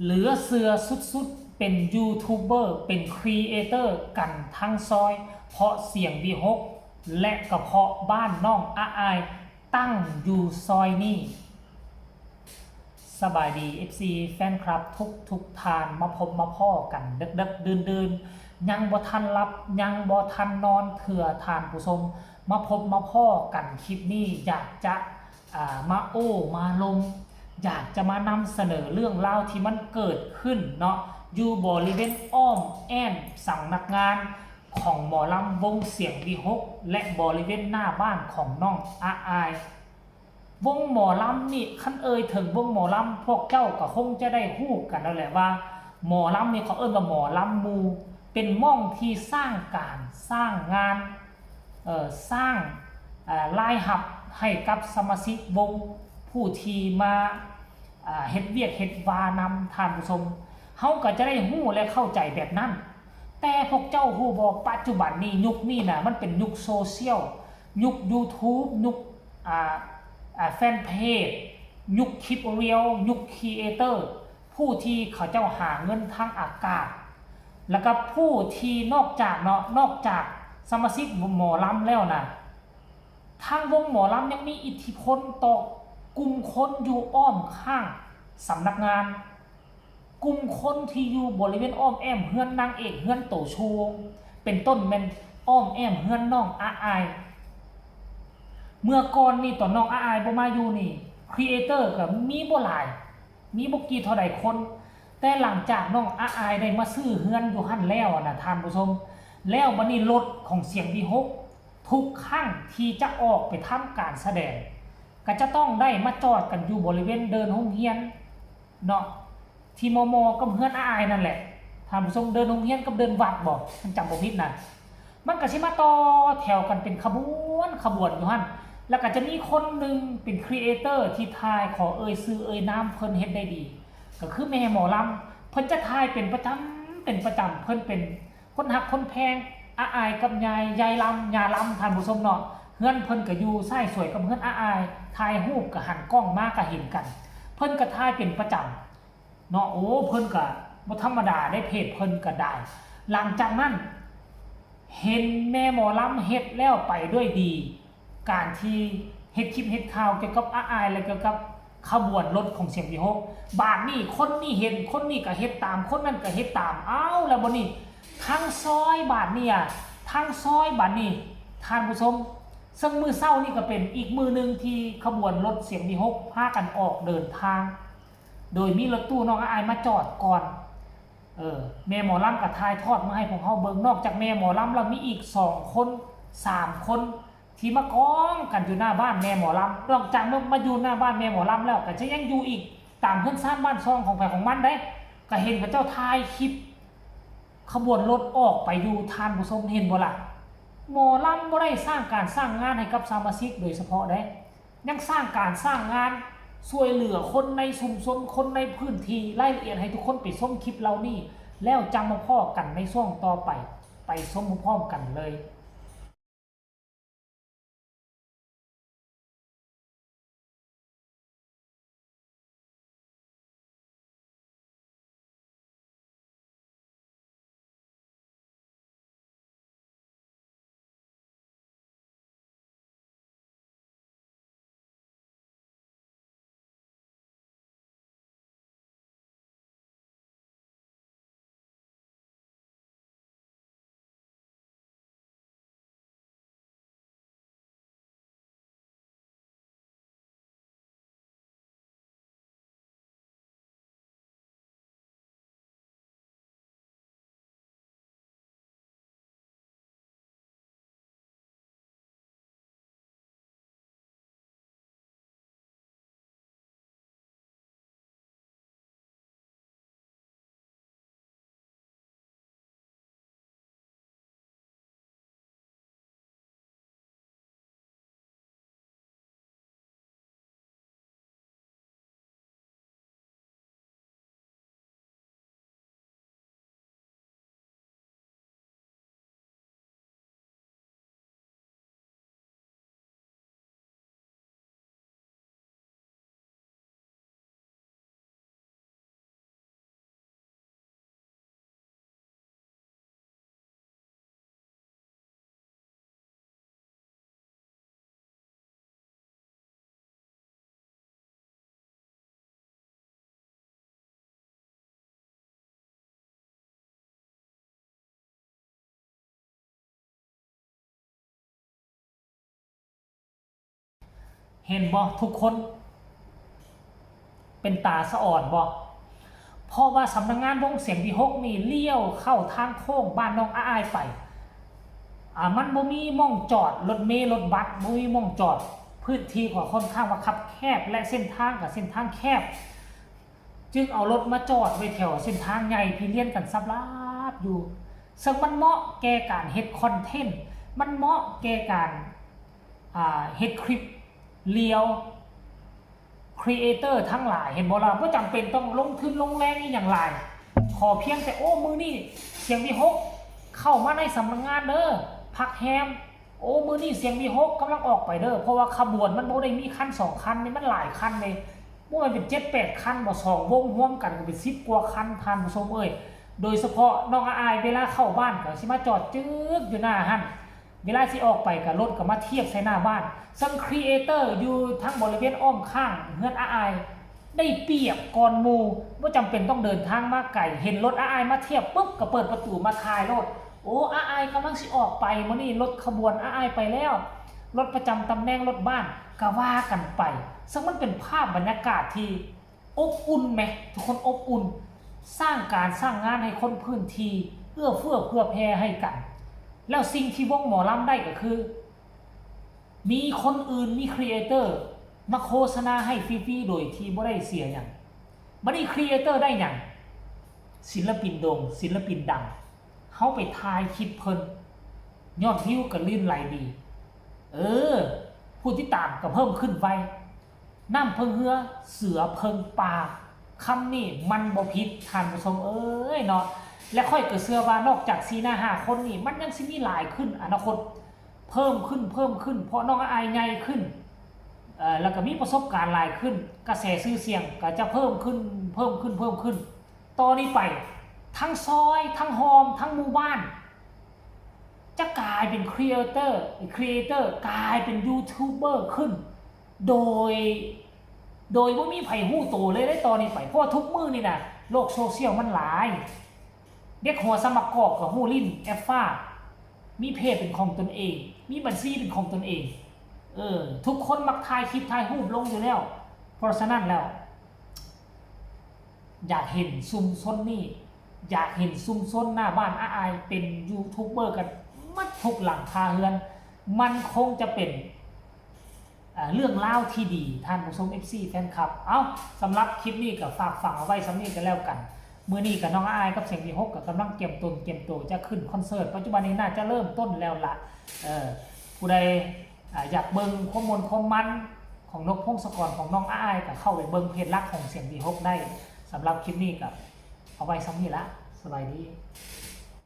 ເຫຼືອເຊື່ອສຸດໆ ເປັນຢູທູບເບີ ເປັນຄຣີເອເຕີກັນທັງຊອຍ ເພາະສຽງວີຫົກ ແລະ ກະເພາະບ້ານນ້ອງອາອາຍ ຕັ້ງຢູ່ຊອຍນີ້. ສະບາຍດີ ເອັຟຊີ ແຟນຄລັບທຸກໆທ່ານ ມາພົບມາພໍ້ກັນເດິກໆດື່ນໆ ຍັງບໍ່ທັນຫຼັບ ຍັງບໍ່ທັນນອນເທື່ອທ່ານຜູ້ຊົມ ມາພົບມາພໍ້ກັນຄລິບນີ້ ຢາກຈະ ອ່າ ມາໂອ້ມາລົມ ຢາກຈະມານຳສະເໜີເລື່ອງລາວທີ່ມັນເກີດຂຶ້ນເນາະ ຢູ່ບໍລິເວນອ້ອມແອ້ມສຳນັກງານຂອງໝໍລຳວົງສຽງວີຫົກ ແລະ ບໍລິເວນໜ້າບ້ານຂອງນ້ອງອາອາຍ. ວົງໝໍລຳນີ້ ຄັນເອີ່ຍເຖິງວົງໝໍລຳ ພວກເຈົ້າກໍຄົງຈະໄດ້ຮູ້ກັນແລ້ວແຫຼະວ່າ ໝໍລຳນີ້ເຂົາເອີ້ນວ່າໝໍລຳໝູ່ ເປັນໝ່ອງທີ່ສ້າງການ ສ້າງງານ ເອີ່ ສ້າງ ເອີ່ ລາຍຮັບໃຫ້ກັບສະມາຊິກວົງ ຜູ້ທີ່ມາ ເຮັດວຽກເຮັດວານຳທ່ານຜູ້ຊົມ ເຮົາກໍຈະໄດ້ຮູ້ ແລະ ເຂົ້າໃຈແບບນັ້ນ. ແຕ່ພວກເຈົ້າຮູ້ບໍ່ ປັດຈຸບັນນີ້ ຍຸກນີ້ນະ ມັນເປັນຍຸກໂຊຊຽວ ຍຸກຢູທູບ ຍຸກ ອ່າ ອ່າ ແຟນເພຈ ຍຸກຄລິບຣຽວ ຍຸກຄຣີເອເຕີ ຜູ້ທີ່ເຂົາເຈົ້າຫາເງິນທາງອາກາດ ແລ້ວກໍຜູ້ທີ່ນອກຈາກເນາະ ນອກຈາກສະມາຊິກໝໍລຳແລ້ວນະ ທາງວົງໝໍລຳຍັງມີອິດທິພົນຕໍ່ກຸ່ມຄົນຢູ່ອ້ອມຂ້າງສຳນັກງານ ກຸ່ມຄົນທີ່ຢູ່ບໍລິເວນອ້ອມແອ້ມເຮືອນນາງເອກ ເຮືອນໂຕຊູວົງ ເປັນຕົ້ນແມ່ນອ້ອມແອ້ມເຮືອນນ້ອງອາອາຍ. ເມື່ອກ່ອນນີ້ ຕອນນ້ອງອາອາຍບໍ່ມາຢູ່ນີ້ ຄຣີເອເຕີກໍມີບໍ່ຫຼາຍ ມີບໍ່ກີ່ເທົ່າໃດຄົນ ແຕ່ຫຼັງຈາກນ້ອງອາອາຍໄດ້ມາຊື້ເຮືອນຢູ່ຫັ້ນແລ້ວນະທ່ານຜູ້ຊົມ ແລ້ວບັດນີ້ລົດຂອງສຽງວີຫົກ ທຸກຄັ້ງທີ່ຈະອອກໄປທຳການສະແດງ ກໍຈະຕ້ອງໄດ້ມາຈອດກັນຢູ່ບໍລິເວນເດີ່ນໂຮງຮຽນເນາະ ທີ່ມໍ່ໆກັບເຮືອນອາອາຍນັ້ນແຫຼະ ທ່ານຜູ້ຊົມ ເດີ່ນໂຮງຮຽນກັບເດີ່ນວັດບໍ ຄັນຈຳບໍ່ຜິດນະ ມັນກໍຊິມາຕໍ່ແຖວກັນເປັນຂະບວນຂະບວນຢູ່ຫັ້ນ ແລ້ວກໍຈະມີຄົນໜຶ່ງເປັນຄຣີເອເຕີທີ່ຖ່າຍ ຂໍເອີ່ຍຊື່ເອີ່ຍນາມ ເພິ່ນເຮັດໄດ້ດີ ກໍຄືແມ່ໝໍລຳ ເພິ່ນຈະຖ່າຍເປັນປະຈຳ ເປັນປະຈຳ ເພິ່ນເປັນ ຄົນຮັກຄົນແພງ ອາອາຍກັບຍາຍ ຍາຍລຳ ຍາລຳ ທ່ານຜູ້ຊົມເນາະ ເຮືອນເພິ່ນກໍຢູ່ຊ້າຍສວຍກັບເຮືອນອາອາຍ ຖ່າຍຮູບກໍຫັນກ້ອງມາກໍເຫັນກັນ ເພິ່ນກໍຖ່າຍເປັນປະຈຳເນາະ ໂອ້ ເພິ່ນກໍບໍ່ທຳມະດາເດ້ ເພຈເພິ່ນກໍໄດ້ ຫຼັງຈາກນັ້ນ ເຫັນແມ່ໝໍລຳເຮັດແລ້ວໄປດ້ວຍດີ ການທີ່ເຮັດຄລິບເຮັດຂ່າວກ່ຽວກັບອາອາຍ ແລະ ກ່ຽວກັບຂະບວນລົດຂອງສຽງວີຫົກ ບາດນີ້ຄົນນີ້ເຫັນ ຄົນນີ້ກໍເຮັດຕາມ ຄົນນັ້ນກໍເຮັດຕາມ ອ້າວ ແລ້ວບັດນີ້ທັງຊອຍ ບາດນີ້ອະ ທັງຊອຍ ບາດນີ້ ທ່ານຜູ້ຊົມ ເຊິ່ງມື້ເຊົ້ານີ້ກໍເປັນອີກມື້ໜຶ່ງທີ່ຂະບວນລົດສຽງວີຫົກພາກັນອອກເດີນທາງ ໂດຍມີລົດຕູ້ນ້ອງອາອາຍມາຈອດກ່ອນ ເອີ ແມ່ໝໍລຳກໍຖ່າຍທອດມາໃຫ້ພວກເຮົາເບິ່ງ ນອກຈາກແມ່ໝໍລຳແລ້ວ ມີອີກສອງຄົນ ສາມຄົນ ທີ່ມາກອງກັນຢູ່ໜ້າບ້ານແມ່ໝໍລຳ ນອກຈາກມາ ມາຢູ່ໜ້າບ້ານແມ່ໝໍລຳແລ້ວ ກໍຈະຍັງຢູ່ອີກຕາມເຮືອນຊານບ້ານຊ່ອງຂອງໃຜຂອງມັນເດ້ ກໍເຫັນເຂົາເຈົ້າຖ່າຍຄລິບຂະບວນລົດອອກໄປຢູ່ ທ່ານຜູ້ຊົມເຫັນບໍ່ລະ? ໝໍລຳບໍ່ໄດ້ສ້າງການສ້າງງານໃຫ້ກັບສະມາຊິກໂດຍສະເພາະເດ້ ຍັງສ້າງການສ້າງງານ ຊ່ວຍເຫຼືອຄົນໃນຊຸມຊົນ ຄົນໃນພື້ນທີ່ ລາຍລະອຽດໃຫ້ທຸກຄົນໄປຊົມຄລິບເຫຼົ່ານີ້ ແລ້ວຈັ່ງມາພໍ້ກັນໃນຊ່ວງຕໍ່ໄປ ໄປຊົມພ້ອມໆກັນເລີຍ. ເຫັນບໍ່ທຸກຄົນ? ເປັນຕາສະອອນບໍ່? ເພາະວ່າສຳນັກງານວົງສຽງວີຫົກນີ້ລ້ຽວເຂົ້າທາງໂຄ້ງບ້ານນ້ອງອາອາຍໄປ. ອາ ມັນບໍ່ມີໝ່ອງຈອດລົດເມລົດບັສ, ບໍ່ມີໝ່ອງຈອດ, ພື້ນທີ່ກໍຄ່ອນຂ້າງວ່າຄັບແຄບ ແລະ ເສັ້ນທາງກໍເສັ້ນທາງແຄບ. ຈຶ່ງເອົາລົດມາຈອດໄວ້ແຖວເສັ້ນທາງໃຫຍ່ທີ່ລຽນກັນສັບລາບຢູ່, ເຊິ່ງມັນເໝາະແກ່ການເຮັດຄອນເທັນ, ມັນເໝາະແກ່ການ ອ່າ ເຮັດຄລິບລຽວ. ຄຣີເອເຕີທັງຫຼາຍ ເຫັນບໍ່ລະ? ບໍ່ຈຳເປັນຕ້ອງລົງທຶນລົງແຮງອີ່ຫຍັງຫຼາຍ, ຂໍພຽງແຕ່ ໂອ້ ມື້ນີ້ສຽງວີຫົກເຂົ້າມາໃນສຳນັກງານເດີ, ພັກແຮມ. ໂອ້ ມື້ນີ້ສຽງວີຫົກກຳລັງອອກໄປເດີ, ເພາະວ່າຂະບວນມັນບໍ່ໄດ້ມີຄັນສອງຄັນເດ້, ມັນຫຼາຍຄັນເດ້, ບໍ່ແມ່ນເປັນເຈັດແປດຄັນບໍ? ສອງວົງຮວມກັນກໍເປັນສິບກວ່າຄັນ, ທ່ານຜູ້ຊົມເອີຍ. ໂດຍສະເພາະນ້ອງອາອາຍ ເວລາເຂົ້າບ້ານກໍຊິມາຈອດຈຶກຢູ່ໜ້າຫັ້ນ, ເວລາຊິອອກໄປກໍລົດກໍມາທຽບໃສ່ໜ້າບ້ານ. ເຊິ່ງຄຣີເອເຕີຢູ່ທາງບໍລິເວນອ້ອມຂ້າງເຮືອນອາອາຍ ໄດ້ປຽບກ່ອນໝູ່, ບໍ່ຈຳເປັນຕ້ອງເດີນທາງມາໄກ, ເຫັນລົດອາອາຍມາທຽບປຶບ ກໍເປີດປະຕູມາຖ່າຍໂລດ. ໂອ້ ອາອາຍກຳລັງຊິອອກໄປ, ມື້ນີ້ລົດຂະບວນອາອາຍໄປແລ້ວ, ລົດປະຈຳຕຳແໜ່ງ, ລົດບ້ານ, ກໍວ່າກັນໄປ. ເຊິ່ງມັນເປັນພາບບັນຍາກາດທີ່ອົບອຸ່ນແມ, ທຸກຄົນ, ອົບອຸ່ນ, ສ້າງການສ້າງງານໃຫ້ຄົນພື້ນທີ່ເອື້ອເຟື້ອເຜື່ອແຜ່ໃຫ້ກັນ. ແລ້ວສິ່ງທີ່ວົງໝໍລຳໄດ້ກໍຄື ມີຄົນອື່ນ, ມີຄຣີເອເຕີມາໂຄສະນາໃຫ້ຟຣີໆ ໂດຍທີ່ບໍ່ໄດ້ເສຍຫຍັງ. ບັດນີ້ຄຣີເອເຕີໄດ້ຫຍັງ? ສິນລະປິນໂດ່ງ, ສິນລະປິນດັງ. ເຮົາໄປຖ່າຍຄລິບເພິ່ນ, ຍອດວິວກໍລື່ນໄຫຼດີ. ເອີ, ຜູ້ຕິດຕາມກໍເພີ່ມຂຶ້ນໄວ. ນ້ຳເພິ່ງເຮືອ, ເສືອເພິ່ງປ່າ, ຄຳນີ້ມັນບໍ່ຜິດ, ທ່ານຜູ້ຊົມເອີຍເນາະ. ແລະ ຂ້ອຍກໍເຊື່ອວ່ານອກຈາກສີ່ໜ້າຫ້າຄົນນີ້, ມັນຍັງຊິມີຫຼາຍຂຶ້ນ, ອະນາຄົດເພີ່ມຂຶ້ນ, ເພີ່ມຂຶ້ນ, ເພາະນ້ອງອາອາຍໃຫຍ່ຂຶ້ນ, ເອີ, ແລ້ວກໍມີປະສົບການຫຼາຍຂຶ້ນ, ກະແສຊື່ສຽງກໍຈະເພີ່ມຂຶ້ນ, ເພີ່ມຂຶ້ນ, ເພີ່ມຂຶ້ນ. ຕໍ່ນີ້ໄປ ທັງຊອຍ, ທັງຮ່ອມ, ທັງໝູ່ບ້ານ ຈະກາຍເປັນຄຣີເອເຕີ, ຄຣີເອເຕີກາຍເປັນຢູທູບເບີຂຶ້ນ ໂດຍ, ໂດຍບໍ່ມີໃຜຮູ້ໂຕເລີຍເດ້ຕໍ່ນີ້ໄປ. ເພາະວ່າທຸກມື້ນີ້ນະ ໂລກໂຊຊຽວມັນຫຼາຍ, ເດັກຫົວສະໝັກກອກກໍຮູ້ຫຼິ້ນແອັບຟ້າ, ມີເພຈເປັນຂອງຕົນເອງ, ມີບັນຊີເປັນຂອງຕົນເອງ. ເອີ, ທຸກຄົນມັກຖ່າຍຄລິບ, ຖ່າຍຮູບລົງຢູ່ແລ້ວ. ເພາະສະນັ້ນແລ້ວ ຢາກເຫັນຊຸມຊົນນີ້, ຢາກເຫັນຊຸມຊົນໜ້າບ້ານອາອາຍເປັນຢູທູບເບີກັນໝົດທຸກຫຼັງຄາເຮືອນ, ມັນຄົງຈະເປັນ, ເອີ, ເລື່ອງລາວທີ່ດີ, ທ່ານຜູ້ຊົມ ເອັຟຊີ ແຟນຄລັບ. ເອົ້າ, ສຳລັບຄລິບນີ້ກໍຝາກຝັງເອົາໄວ້ສ່ຳນີ້ກໍແລ້ວກັນ. ມື້ນີ້ກໍນ້ອງອາອາຍກັບສຽງວີຫົກກໍກຳລັງກຽມຕົນກຽມໂຕຈະຂຶ້ນຄອນເສີດ, ປັດຈຸບັນນີ້ໜ້າຈະເລີ່ມຕົ້ນແລ້ວລະ. ເອີ, ຜູ້ໃດ ອາ ຢາກເບິ່ງຄວາມມ່ວນຄວາມມັນຂອງນົບ ພົງສະກອນ ຂອງນ້ອງອາອາຍ ກໍເຂົ້າໄປເບິ່ງເພຈຫຼັກຂອງສຽງວີຫົກໄດ້. ສຳລັບຄລິບນີ້ກໍເອົາໄວ້ສ່ຳນີ້ລະ. ສະບາຍດີ.